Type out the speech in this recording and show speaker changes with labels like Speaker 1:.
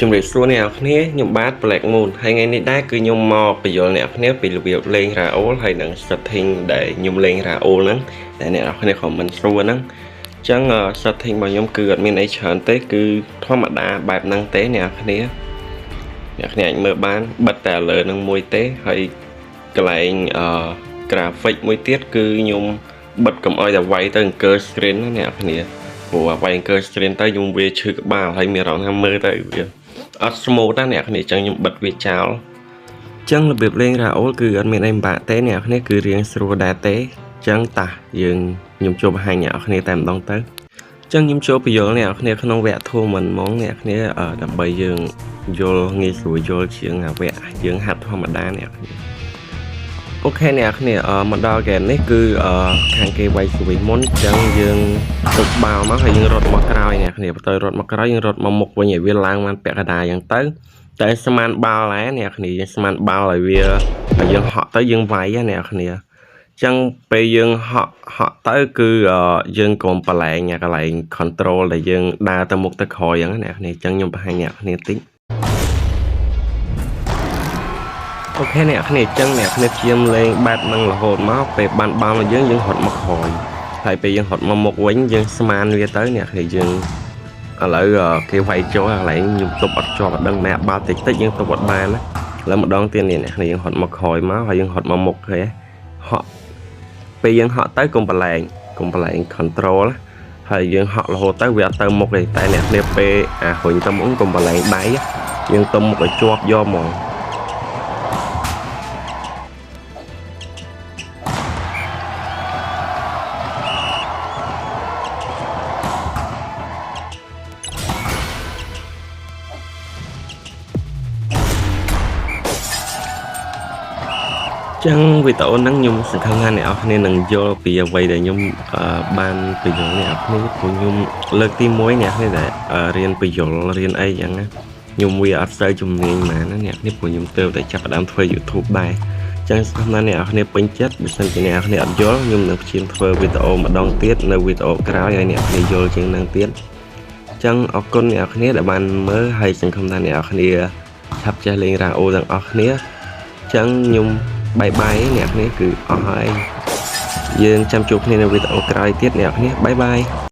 Speaker 1: ជំរាបសួរអ្នកនរគ្នាខ្ញុំបាទ Black Moon ហើយថ្ងៃនេះដែរគឺខ្ញុំមកបញ្យល់អ្នកនរគ្នាពីរបៀបលេង Raoul ហើយនិង setting ដែលខ្ញុំលេង Raoul ហ្នឹងតែអ្នកនរគ្នា comment ស្រួលហ្នឹងអញ្ចឹង setting របស់ខ្ញុំគឺអត់មានអីច្រើនទេគឺធម្មតាបែបហ្នឹងទេអ្នកនរគ្នាអ្នកគ្នាអាចមើលបានបិទតែលើនឹងមួយទេហើយកន្លែងអឺ graphic មួយទៀតគឺខ្ញុំបិទកុំឲ្យតែវាយទៅអង្គើ screen ណាអ្នកនរគ្នាព្រោះវាយអង្គើ screen ទៅខ្ញុំវាឈឺក្បាលហើយមានអារម្មណ៍ថាមើលទៅវាអត់ smooth ណាអ្នកគ្នាអញ្ចឹងខ្ញុំបិទវាចោលអញ្ចឹងរបៀបលេង Raoul គឺអត់មានអីពិបាកទេអ្នកគ្នាគឺរៀងស្រួលដែរទេអញ្ចឹងតាយើងខ្ញុំចូលបង្ហាញអ្នកគ្នាតែម្ដងទៅអញ្ចឹងខ្ញុំចូលបញ្យល់អ្នកគ្នាក្នុងវគ្គធម៌មិនហ្មងអ្នកគ្នាដើម្បីយើងយល់ងាយស្រួលយល់ជាងអាវគ្គយើងហាត់ធម្មតាអ្នកគ្នា OK អ្នកគ្នាមកដល់ហ្គេមនេះគឺខាងគេវាយស្វីមុនអញ្ចឹងយើងទុកបាល់មកហើយយើងរត់មកក្រោយអ្នកគ្នាបន្ទាប់រត់មកក្រោយយើងរត់មកមុខវិញឲ្យវាឡើងបានពាក់កណ្ដាលអញ្ចឹងទៅតែស្មានបាល់ដែរអ្នកគ្នាយើងស្មានបាល់ឲ្យវាឲ្យយើងហក់ទៅយើងវាយណាអ្នកគ្នាអញ្ចឹងពេលយើងហក់ហក់ទៅគឺយើងកុំប្រឡែងអាកន្លែង control ដែលយើងដើរទៅមុខទៅក្រោយអញ្ចឹងណាអ្នកគ្នាអញ្ចឹងខ្ញុំបង្ហាញអ្នកគ្នាតិច OK អ្នកគ្នាអញ្ចឹងអ្នកគ្នាព្យាយាមលេងបែបហ្នឹងរហូតមកពេលបានបាល់មកយើងយើងរត់មកក្រោយហើយពេលយើងរត់មកមុខវិញយើងស្មានវាទៅអ្នកគ្នាយើងឥឡូវគេវាយចូលកន្លែងខ្ញុំទប់អត់ជាប់អត់ដឹងម៉ែបាល់តិចតិចយើងទប់អត់បានណាឥឡូវម្ដងទៀតនេះអ្នកគ្នាយើងរត់មកក្រោយមកហើយយើងរត់មកមុខឃើញហក់ពេលយើងហក់ទៅកុំប្រឡែងកុំប្រឡែង control ហើយយើងហក់រហូតទៅវាអត់ទៅមុខទេតែអ្នកគ្នាពេលអារុញទៅមុខកុំប្រឡែងដៃយើងទៅមុខឲ្យជាប់យកហ្មង ចឹងវីដេអូហ្នឹងខ្ញុំសង្ឃឹមថាអ្នកនរគ្នានឹងយល់ពីអ្វីដែលខ្ញុំបានបញ្យល់អ្នកនរគ្នាព្រោះខ្ញុំលើកទី1អ្នកនរគ្នាដែលរៀនបញ្យល់រៀនអីចឹងណាខ្ញុំវាអត់សូវជំនាញហ្មងណាអ្នកនេះព្រោះខ្ញុំទើបតែចាប់ផ្ដើមធ្វើ YouTube ដែរចឹងសង្ឃឹមថាអ្នកនរគ្នាពេញចិត្តបើសិនជាអ្នកនរគ្នាអត់យល់ខ្ញុំនឹងព្យាយាមធ្វើវីដេអូម្ដងទៀតនៅវីដេអូក្រោយឲ្យអ្នកនរគ្នាយល់ជាងនឹងទៀតចឹងអរគុណអ្នកនរគ្នាដែលបានមើលហើយសង្ឃឹមថាអ្នកនរគ្នាឆាប់ចេះលេង Raoul ទាំងអស់គ្នាចឹងខ្ញុំ bye bye អ្នកគ្នាគឺអស់ហើយយើងចាំជួបគ្នានៅវីដេអូក្រោយទៀតអ្នកគ្នា bye bye.